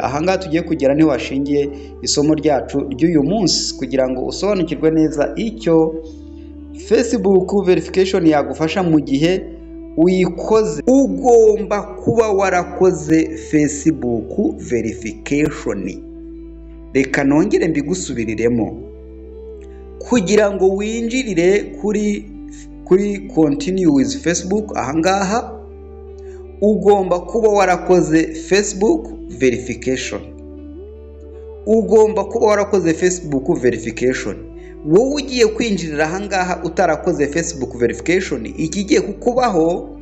Ahangaha tugiye kugera niho hashingiye isomo ryacu ry'uyu munsi, kugira ngo usobanukirwe neza icyo Facebook verification yagufasha mu gihe uyikoze. Ugomba kuba warakoze Facebook verification. Reka nongere mbigusubiriremo. Kugira ngo winjirire kuri continue with Facebook ahangaha, ugomba kuba warakoze Facebook verification. Ugomba kuba warakoze Facebook verification. Wowe ugiye kwinjirira ahangaha utarakoze Facebook verification, ikigiye kukubaho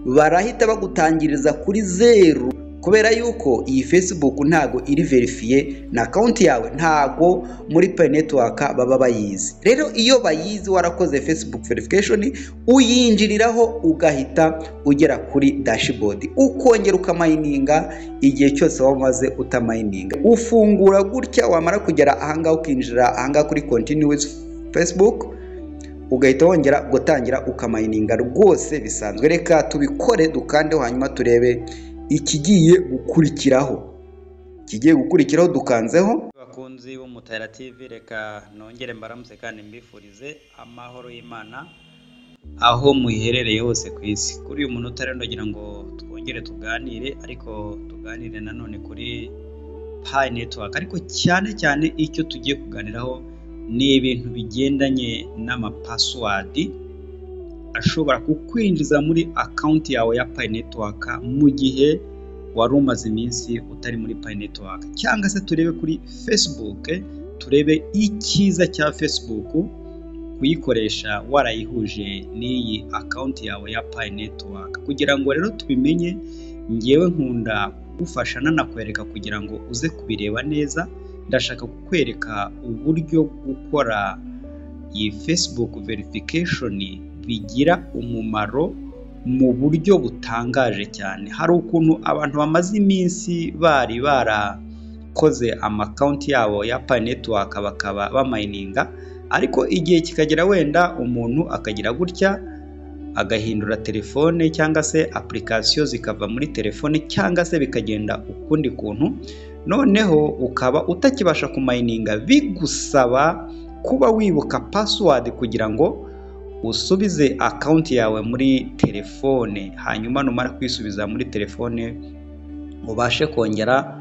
barahita bagutangiriza kuri zeru, kubera yuko iyi Facebook ntago iri verifié na account yawe, ntago muri Pi Network baba bayizi. Rero iyo bayizi warakoze Facebook verification, uyinjiriraho ugahita ugera kuri dashboard, ukongera ukamayininga igihe cyose waba umaze utamayininga. Ufungura gutya, wamara kugera ahangaha ukinjira ahangaha kuri continue with Facebook, ugahita wongera gutangira ukamayininga rwose bisanzwe. Reka tubikore, dukandeho, hanyuma turebe ikigiye gukurikiraho. Ikigiye gukurikiraho dukanzeho. Bakunzi b'Umutara TV, reka nongere mbaramutse kandi mbifurize amahoro y'Imana aho muherereye hose ku isi. Kuri uyu munota rero ndagira ngo twongere tuganire, ariko tuganire nanone kuri Pi Network, ariko cyane cyane icyo tugiye kuganiraho ni ibintu bigendanye n'amapassword ashobora kukwinjiza muri account yawe ya Pi Network mu gihe wari umaze iminsi utari muri Pi Network, cyangwa se turebe kuri Facebook, turebe icyiza cya Facebook kuyikoresha warayihuje n'iyi account yawe ya Pi Network. Kugira ngo rero tubimenye, ngewe nkunda kugufasha nanakwereka kugira ngo uze kubireba neza. Ndashaka kukwereka uburyo gukora iyi Facebook verification bigira umumaro mu buryo butangaje cyane. Hari ukuntu abantu bamaze iminsi bari barakoze ama account yabo ya Pi Network bakaba bamayininga, ariko igihe kikagera wenda umuntu akagira gutya agahindura telefone, cyangwa se application zikava muri telefone, cyangwa se bikagenda ukundi kuntu, noneho ukaba utakibasha kumayininga, bigusaba kuba wibuka password kugira ngo usubize account yawe muri telefone, hanyuma numara kuyisubiza muri telefone ubashe kongera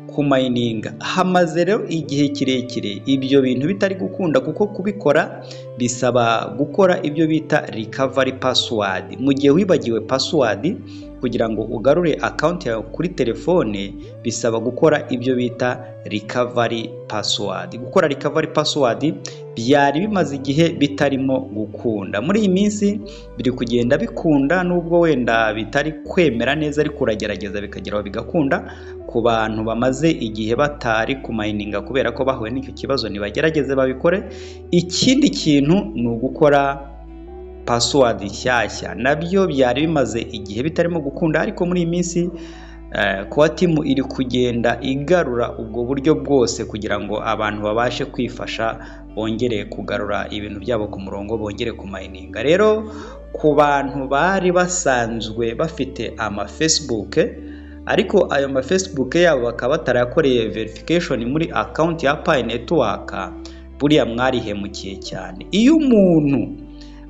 kumayininga. Hamaze rero igihe kirekire ibyo bintu bitari gukunda, kuko kubikora bisaba gukora ibyo bita recovery password. Mu gihe wibagiwe password, kugira ngo ugarure account yawe kuri telefone bisaba gukora ibyo bita recovery password. Gukora recovery password byari bimaze igihe bitarimo gukunda. Muri iyi minsi biri kugenda bikunda, nubwo wenda bitari kwemera neza, ariko uragerageza bikageraho bigakunda. Ku bantu bamaze igihe batari kumayininga kubera ko bahuye n'icyo kibazo, nibagerageze babikore. Ikindi kintu ni ugukora password nshyashya, nabyo byari bimaze igihe bitarimo gukunda, ariko muri iyi minsi Core Team iri kugenda igarura ubwo buryo bwose kugira ngo abantu babashe kwifasha, bongere kugarura ibintu byabo ku murongo, bongere kumayininga. Rero ku bantu bari basanzwe bafite ama Facebook, ariko ayo ma Facebook yabo bakaba batarayakoreye verification muri account ya Pi Network, buriya mwarihemukiye cyane. Iyo umuntu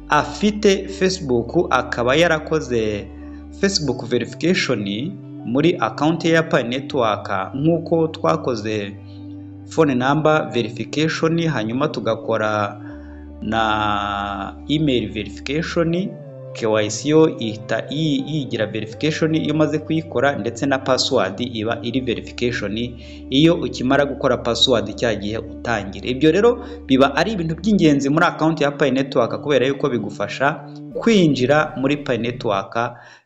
afite Facebook akaba yarakoze Facebook verification muri account ya Pi Network, nk'uko twakoze phone number verification, hanyuma tugakora na email verification, KYC yo ihita yigira verification iyo umaze kuyikora, ndetse na password iba iri verification iyo ukimara gukora password cya gihe utangira. Ibyo rero biba ari ibintu by'ingenzi muri account ya Pi Network, kubera yuko bigufasha kwinjira muri Pi Network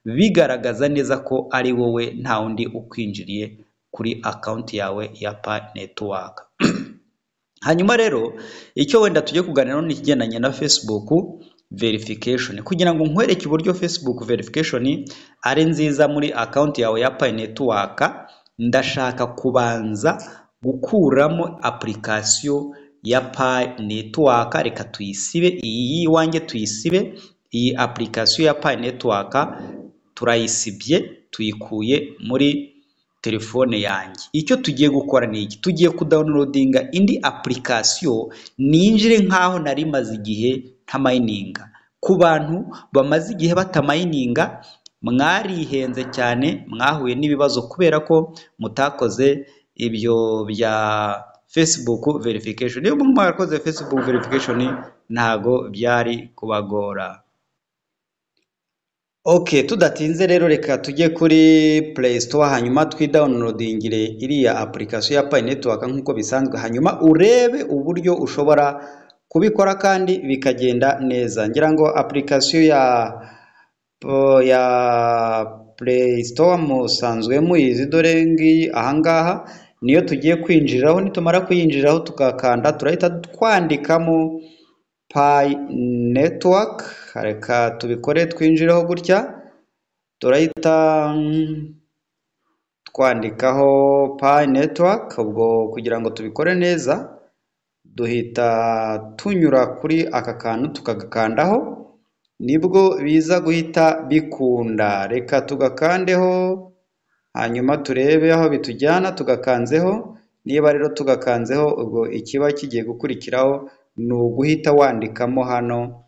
bigaragaza neza ko ari wowe, nta wundi ukwinjiriye kuri account yawe ya Pi Network. Hanyuma rero icyo wenda tujye kuganiraho ni ikigendanye na Facebook verification, kugira ngo nkwereke uburyo Facebook verification ari nziza muri account yawe ya Pi Network. Ndashaka kubanza gukuramo application ya Pi Network. Reka tuyisibe iyi y'iwanjye, tuyisibe iyi application ya Pi Network, turayisibye, tuyikuye muri Telefone yanjye. Icyo tugiye gukora ni iki? Tugiye kudownloadinga indi application, ninjire nk'aho nari maze igihe ntamayininga. Ku bantu bamaze igihe batamayininga, mwarihenze cyane, mwahuye n'ibibazo kubera ko mutakoze ibyo bya Facebook verification. Niba mwarakoze Facebook verification, ntago byari kubagora. Ok, tudatinze rero, reka tujye kuri Play Store, hanyuma twidownloadingire iriya application ya Pi Network nk'uko bisanzwe, hanyuma urebe uburyo ushobora kubikora kandi bikagenda neza. Ngira ngo application ya Play Store musanzwe muyizi. Dore ngiyi ahangaha, niyo tugiye kwinjiraho. Nitumara kuyinjiraho tukakanda, turahita twandikamo Pi Network. Reka tubikore, twinjireho gutya, turahita twandikaho Pi Network. Ubwo kugira ngo tubikore neza, duhita tunyura kuri aka kantu tukagakandaho, nibwo biza guhita bikunda. Reka tugakandeho, hanyuma turebe aho bitujyana. Tugakanzeho, niba rero tugakanzeho, ubwo ikiba kigiye gukurikiraho ni uguhita wandikamo hano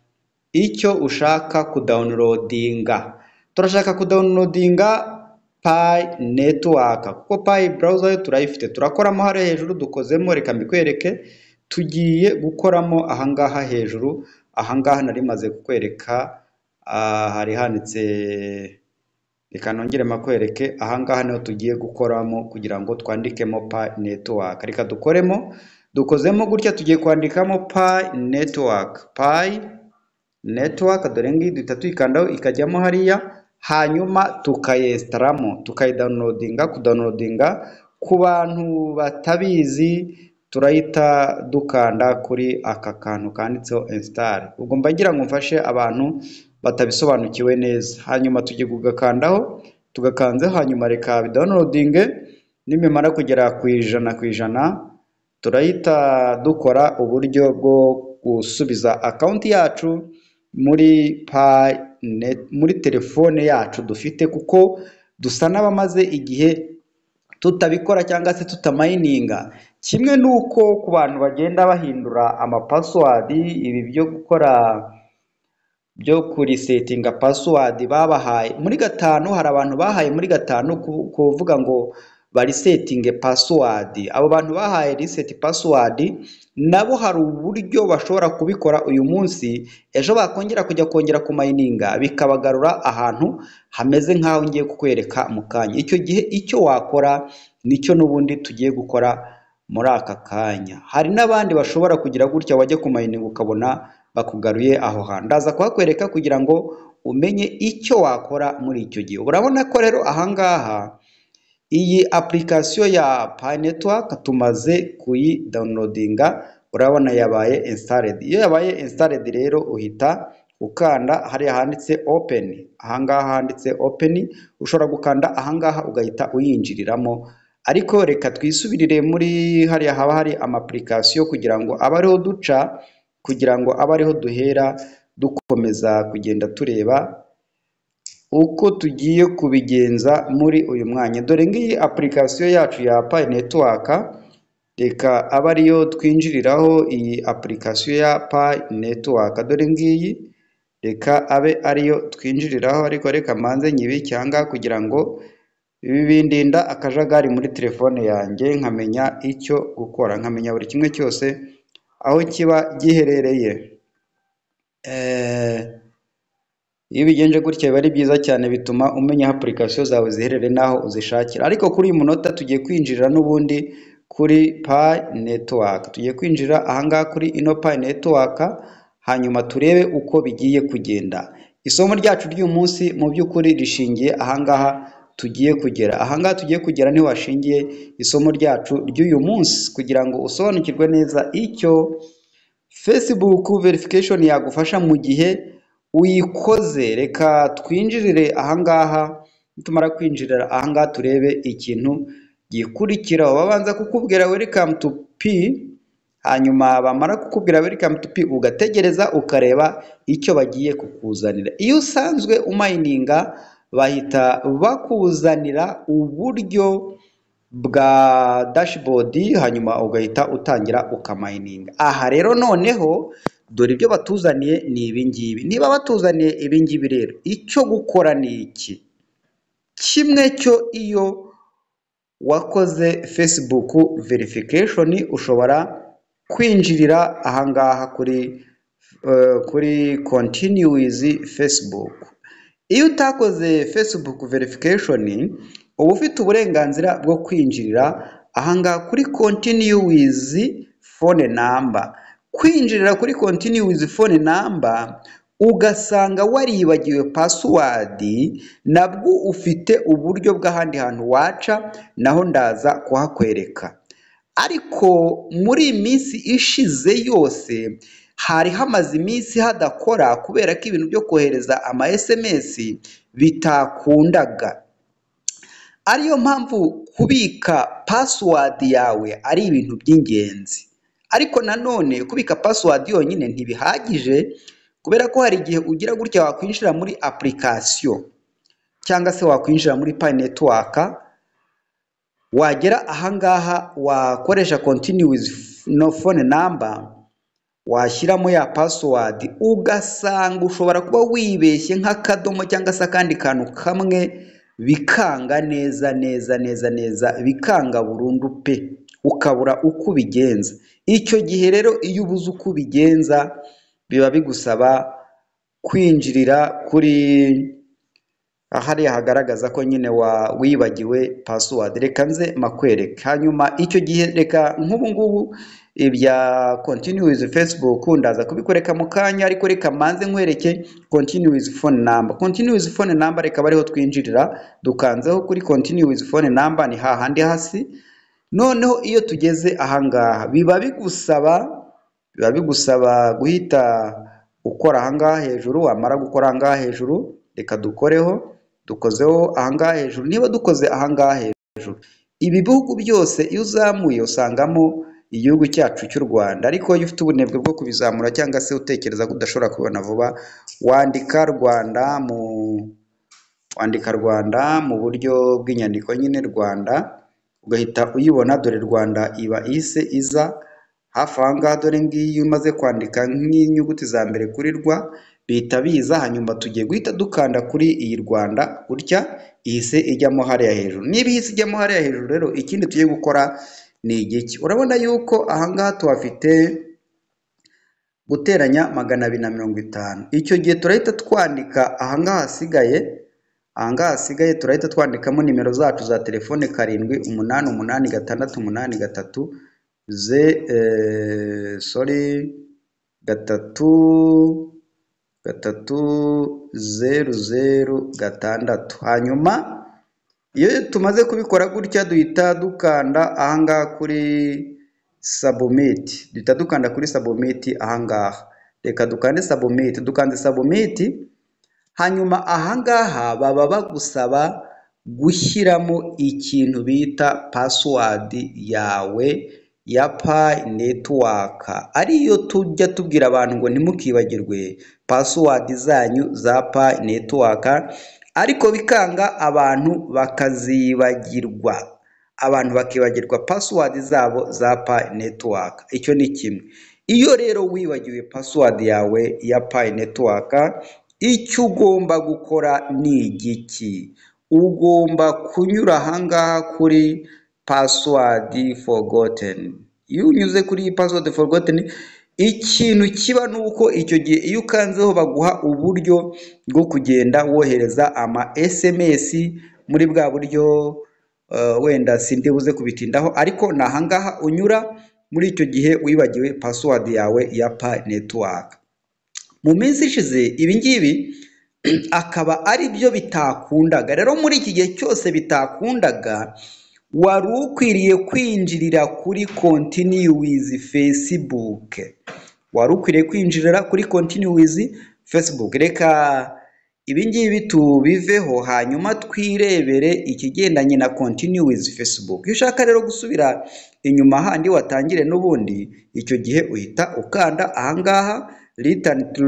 icyo ushaka kudownloadinga. Turashaka kudownloadinga Pi Network kuko Pi Browser yo turayifite. Turakoramo hariya hejuru, dukozemo, reka mbikwereke. Tugiye gukoramo ahangaha hejuru, ahangaha nari maze kukwereka, hari handitse. Reka nongere makwereke, ahangaha niho tugiye gukoramo kugira ngo twandikemo Pi Network. Reka dukoremo, dukozemo gutya, tugiye kwandikamo Pi Network. Pi Network dore ngiyi, duhita tuyikandaho ikajyamo hariya, hanyuma tukayesitaramo, tukayidownloadinga. Kudownloadinga, ku bantu batabizi, turahita dukanda kuri aka kantu kanditseho install. Ubwo mba ngira ngo mfashe abantu batabisobanukiwe neza. Hanyuma tugiye kugakandaho, tugakanzeho, hanyuma reka bidownloadinge. Nimimara kugera ku 100%, turahita dukora uburyo bwo gusubiza account yacu muri Pi muri telefone yacu dufite, kuko dusa n'abamaze igihe tutabikora cyangwa se tutamayininga. Kimwe n'uko ku bantu bagenda bahindura amapassword, ibi byo gukora byo kurisetinga password babahaye muri 5, hari abantu bahaye muri 5 kuvuga ngo barisetinge password. Abo bantu bahaye reset password nabo hari uburyo bashobora kubikora uyu munsi, ejo bakongera kujya kongera kumayininga bikabagarura ahantu hameze nk'aho ngiye kukwereka mu kanya. Icyo gihe icyo wakora nicyo n'ubundi tugiye gukora muri aka kanya. Hari n'abandi bashobora kugira gutya, wajya kumayininga ukabona bakugaruye aho hantu. Ndaza kuhakwereka kugira ngo umenye icyo wakora muri icyo gihe. Urabona ko rero ahangaha iyi application ya Pi Network tumaze kuyidownloadinga, urabona yabaye installed. Iyo yabaye installed rero, uhita ukanda hariya handitse open. Ahangaha handitse open, ushobora gukanda ahangaha ugahita uyinjiriramo. Ariko reka twisubirire muri hariya haba hari ama application kugira ngo abe ariho duca, kugira ngo abe ariho duhera dukomeza kugenda tureba uko tugiye kubigenza muri uyu mwanya. Dore ngiyi application yacu ya Pi Network, reka abe ariyo twinjiriraho. Iyi application ya Pi Network dore ngiyi, reka abe ariyo twinjiriraho. Ariko reka mbanze nyibike ahangaha kugira ngo ibi bindinda akajagari muri telefone yanjye, nkamenya icyo gukora, nkamenya buri kimwe cyose aho kiba giherereye. Iyo ubigenje gutya biba ari byiza cyane, bituma umenya aho application zawe ziherereye n'aho uzishakira. Ariko kuri uyu munota tugiye kwinjirira n'ubundi kuri Pi Network. Tugiye kwinjira ahangaha kuri ino Pi Network, hanyuma turebe uko bigiye kugenda. Isomo ryacu ry'uyu munsi mu by'ukuri rishingiye ahangaha tugiye kugera. Ahangaha tugiye kugera niho hashingiye isomo ryacu ry'uyu munsi, kugira ngo usobanukirwe neza icyo Facebook verification yagufasha mu gihe uyikoze. Reka twinjirire ahangaha, nitumara kwinjirira ahangaha turebe ikintu gikurikiraho. Babanza kukubwira "Welcome to Pi", hanyuma bamara kukubwira "Welcome to Pi", ugategereza ukareba icyo bagiye kukuzanira. Iyo usanzwe umayininga, bahita bakuzanira uburyo bwa dashboard, hanyuma ugahita utangira ukamayininga. Aha rero noneho dore ibyo batuzaniye ni ibingibi. Niba batuzaniye ibingibi rero, icyo gukora ni iki? Kimwe cyo, iyo wakoze Facebook verification ushobora kwinjirira ahangaha kuri continue with Facebook. Iyo utakoze Facebook verification, uba ufite uburenganzira bwo kwinjirira ahangaha kuri continue with phone number. Kwinjirira kuri continue with phone number ugasanga waribagiwe password, nabwo ufite uburyo bw'ahandi hantu waca, naho ndaza kuhakwereka. Ariko muri iyi minsi ishize yose hari hamaze iminsi hadakora, kubera ko ibintu byo kohereza ama SMS bitakundaga. Ariyo mpamvu kubika password yawe ari ibintu by'ingenzi. Ariko nanone kubika password yonyine ntibihagije, kubera ko hari igihe ugira gutya wakwinjira muri application cyangwa se wakwinjira muri Pi Network, wagera ahangaha wakoresha continue with no phone number, washyiramo ya password, ugasanga ushobora kuba wibeshye nk'akadomo cyangwa se akandi kantu kamwe, bikanga neza neza neza neza, bikanga burundu pe, ukabura uko ubigenza. Icyo gihe rero iyo ubuze uko ubigenza, biba bigusaba kwinjirira kuri hariya hagaragaza ko nyine wibagiwe password. Reka nze makwereke. Hanyuma icyo gihe, reka nk'ubu ngubu ibya continue with Facebook ndaza kubikwereka mu kanya, ariko reka manze nkwereke continue with phone number. Continue with phone number, reka bariho twinjirira. Dukanzeho kuri continue with phone number, ni hahandi hasi. Noneho iyo tugeze ahangaha, biba bigusaba guhita ukora ahangaha hejuru. Wamara gukora ahangaha hejuru, reka dukoreho, dukozeho ahangaha hejuru. Niba dukoze ahangaha hejuru, ibi bihugu byose iyo uzamuye usangamo igihugu cyacu cy'u Rwanda. Ariko iyo ufite ubunebwe bwo kubizamura cyangwa se utekereza ko udashobora kubibona vuba, wandika Rwanda mu buryo bw'inyandiko nyine, Rwanda, ugahita uyibona. Dore Rwanda iba ihise iza hafi aha ngaha. Dore ngiyi, iyo umaze kwandika nk'inyuguti za mbere kuri rwa, bihita biza. Hanyuma tugiye guhita dukanda kuri iyi Rwanda gutya, ihise ijyamo hariya hejuru. Niba ihise ijyamo hariya hejuru rero, ikindi tugiye gukora ni igiki? Urabona yuko ahangaha tuhafite guteranya 250. Icyo gihe turahita twandika ahangaha hasigaye, ahangaha hasigaye turahita twandikamo nimero zacu za telefone: 788 683 ze, sorry, 3 3 0 0 6. Hanyuma iyo tumaze kubikora gutya, duhita dukanda ahangaha kuri submit, duhita dukanda kuri submit ahangaha. Reka dukande submit. Dukanze submit. Hanyuma ahangaha baba bagusaba gushyiramo ikintu bita password yawe ya Pi Network, ariyo tujya tubwira abantu ngo ntimukibagirwe password zanyu za Pi Network, ariko bikanga, abantu bakazibagirwa, abantu bakibagirwa password zabo za Pi Network. Icyo ni kimwe. Iyo rero wibagiwe password yawe ya Pi Network, icyo ugomba gukora ni igiki? Ugomba kunyura ahangaha kuri password forgotten. Iyo unyuze kuri password forgotten, ikintu kiba ni uko icyo gihe iyo ukanzeho baguha uburyo bwo kugenda wohereza ama SMS muri bwa buryo. Wenda sindi buze kubitindaho, ariko ni ahangaha unyura muri icyo gihe wibagiwe password yawe ya Pi Network. Mu minsi ishize ibi ngibi akaba ari byo bitakundaga. Rero muri iki gihe cyose bitakundaga, wari ukwiriye kwinjirira kuri continue with Facebook, wari ukwiriye kwinjirira kuri continue with Facebook. Reka ibi ngibi tubiveho, hanyuma twirebere ikigendanye na continue with Facebook. Iyo ushaka rero gusubira inyuma handi watangire n'ubundi, icyo gihe uhita ukanda ahangaha return to,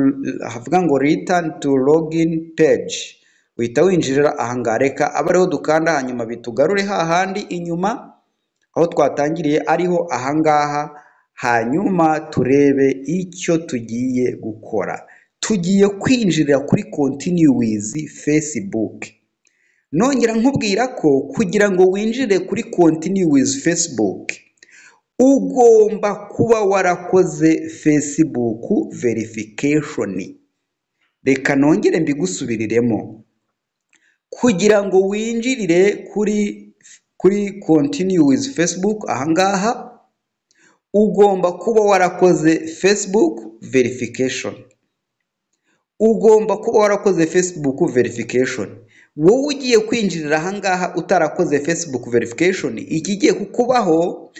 havuga ngo return to login page, uhita winjirira ahangaha. Reka abe ariho dukanda, hanyuma bitugarure hahandi inyuma. Aho twatangiriye ariho ahangaha, hanyuma turebe icyo tugiye gukora. Tugiye kwinjirira kuri continue with Facebook. Nongera nkubwira ko kugira ngo winjire kuri continue with Facebook ugomba kuba warakoze Facebook verification. Reka nongere mbigusubiriremo. Kugira ngo winjirire kuri continue with Facebook ahangaha, ugomba kuba warakoze Facebook verification. Ugomba kuba warakoze Facebook verification. Wowe ugiye kwinjirira ahangaha utarakoze Facebook verification, ikigiye kukubaho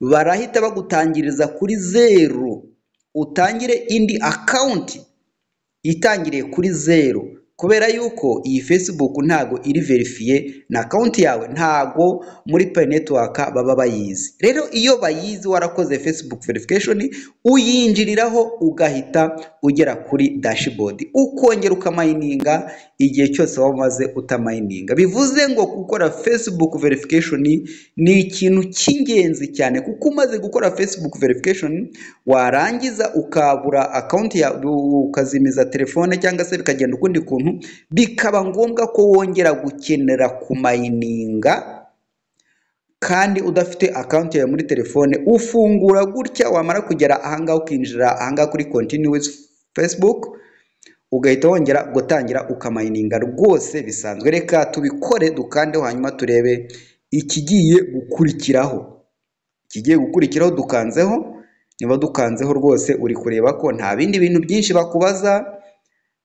barahita bagutangiriza kuri zeru, utangire indi account itangiriye kuri zeru, kubera yuko iyi Facebook ntago iri vérifié na account yawe, ntago muri Pi Network baba bayizi. Rero iyo bayizi warakoze Facebook verification, uyinjiriraho ugahita ugera kuri dashboard, ukongera ukamayininga igihe cyose waba umaze utamayininga. Bivuze ngo gukora Facebook verification ni ikintu cy'ingenzi cyane, kuko umaze gukora Facebook verification warangiza ukabura account yawe, ukazimiza telefone cyangwa se bikagenda ukundi kuntu, bikaba ngombwa ko wongera gukenera kumayininga kandi udafite account yawe muri telefone. Ufungura gutya, wamara kugera ahangaha ukinjira ahangaha kuri continue with Facebook, ugahita wongera gutangira ukamayininga rwose bisanzwe. Reka tubikore, dukandeho hanyuma turebe ikigiye gukurikiraho. Ikigiye gukurikiraho dukanzeho, niba dukanzeho rwose uri kureba ko nta bindi bintu byinshi bakubaza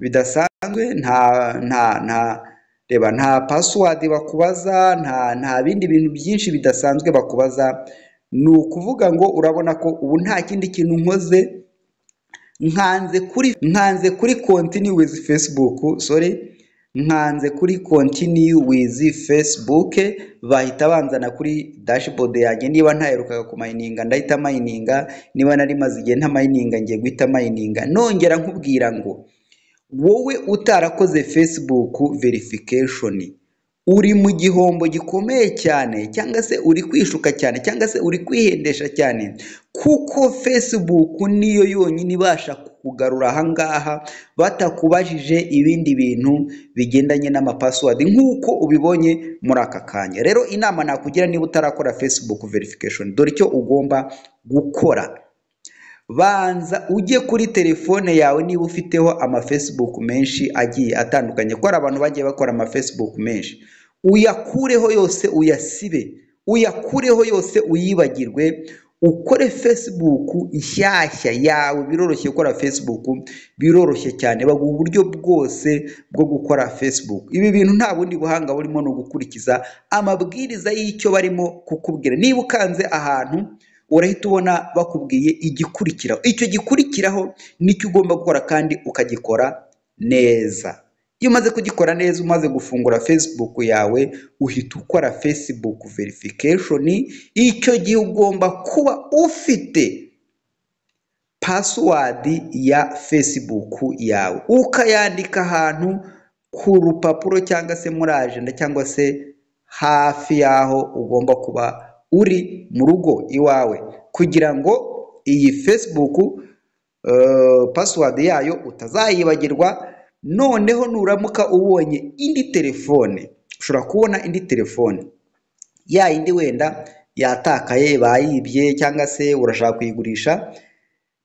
bidasanzwe, nta nta nta reba nta password bakubaza, nta bindi bintu byinshi bidasanzwe bakubaza. Ni ukuvuga ngo urabona ko ubu nta kindi kintu nkoze, nkanze kuri continue with Facebook, sorry, nkanze kuri continue with Facebook, bahita banzana kuri dashboard yanjye. Niba ntaherukaga kumayininga ndahita mayininga, niba nari maze igihe ntamayininga ngiye guhita mayininga. Nongera nkubwira ngo wowe utarakoze Facebook verification uri mu gihombo gikomeye cyane, cyangwa se uri kwishuka cyane, cyangwa se uri kwihendesha cyane, kuko Facebook niyo yonyine ibasha kukugarura ahangaha batakubajije ibindi bintu bigendanye n'amapassword nk'uko ubibonye muri aka kanya. Rero inama nakugira, niba utarakora Facebook verification, dore icyo ugomba gukora. Banza ujye kuri telefone yawe, niba ufiteho ama Facebook menshi agiye atandukanye, kuko hari abantu bagiye bakora ama Facebook menshi, uyakureho yose, uyasibe, uyakureho yose, uyibagirwe, ukore Facebook nshyashya yawe. Biroroshye gukora Facebook, biroroshye cyane, baguha uburyo bwose bwo gukora Facebook. Ibi bintu nta bundi buhanga burimo, ni ugukurikiza amabwiriza y'icyo barimo kukubwira. Niba ukanze ahantu urahita ubona bakubwiye igikurikiraho, icyo gikurikiraho nicyo ugomba gukora kandi ukagikora neza. Iyo umaze kugikora neza, umaze gufungura Facebook yawe, uhita ukora Facebook verification. Icyo gihe ugomba kuba ufite password ya Facebook yawe, ukayandika ahantu ku rupapuro cyangwa se muri agenda cyangwa se hafi y'aho ugomba kuba uri mu rugo iwawe, kugira ngo iyi Facebook password yayo utazayibagirwa. Noneho nuramuka ubonye indi telefone, ushobora kubona indi telefone ya yindi wenda yatakaye, bayibye, cyangwa se urashaka kuyigurisha.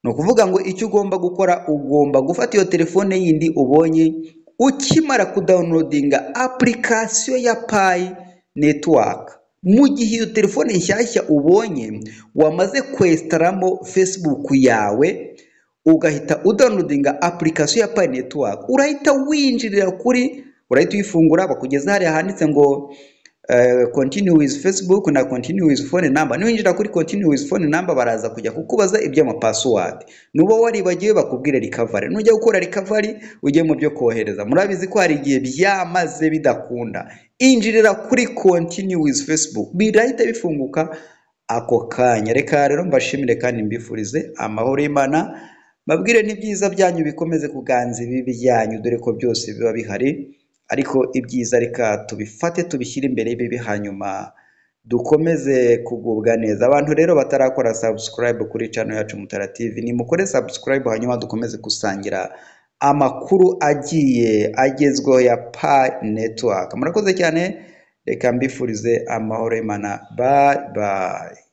Ni ukuvuga ngo icyo ugomba gukora, ugomba gufata iyo telefone yindi ubonye, ukimara kudownloadinga application ya Pi Network, mu gihe iyo telefone nshyashya ubonye wamaze kwesitaramo Facebook yawe, ugahita udownloadinga application ya Pi Network, urahita winjirira kuri, urahita uyifungura, bakugeza hariya handitse ngo continue with Facebook na continue with phone number. Niwinjira kuri continue with phone number, baraza kujya kukubaza iby'amapassword. Nuba waribagiwe bakubwire recovery. Nujya gukora recovery ujye mu byo kohereza, murabizi ko hari igihe byamaze bidakunda. Injirira kuri continue with Facebook, birahita bifunguka ako kanya. Reka rero mbashimire kandi mbifurize amahoro y'Imana, babwire n'ibyiza byanyu bikomeze kuganza ibibi byanyu, dore ko byose biba bihari, ariko ibyiza reka tubifate tubishyire imbere y'ibibi, hanyuma Dukomeze kugubwa neza. Abantu rero batarakora subscribe kuri channel yacu Mutara TV, nimukore subscribe, hanyuma dukomeze gusangira amakuru agiye agezweho ya Pi Network. Murakoze cyane, reka mbifurize amahoro y'Imana. Bye bye.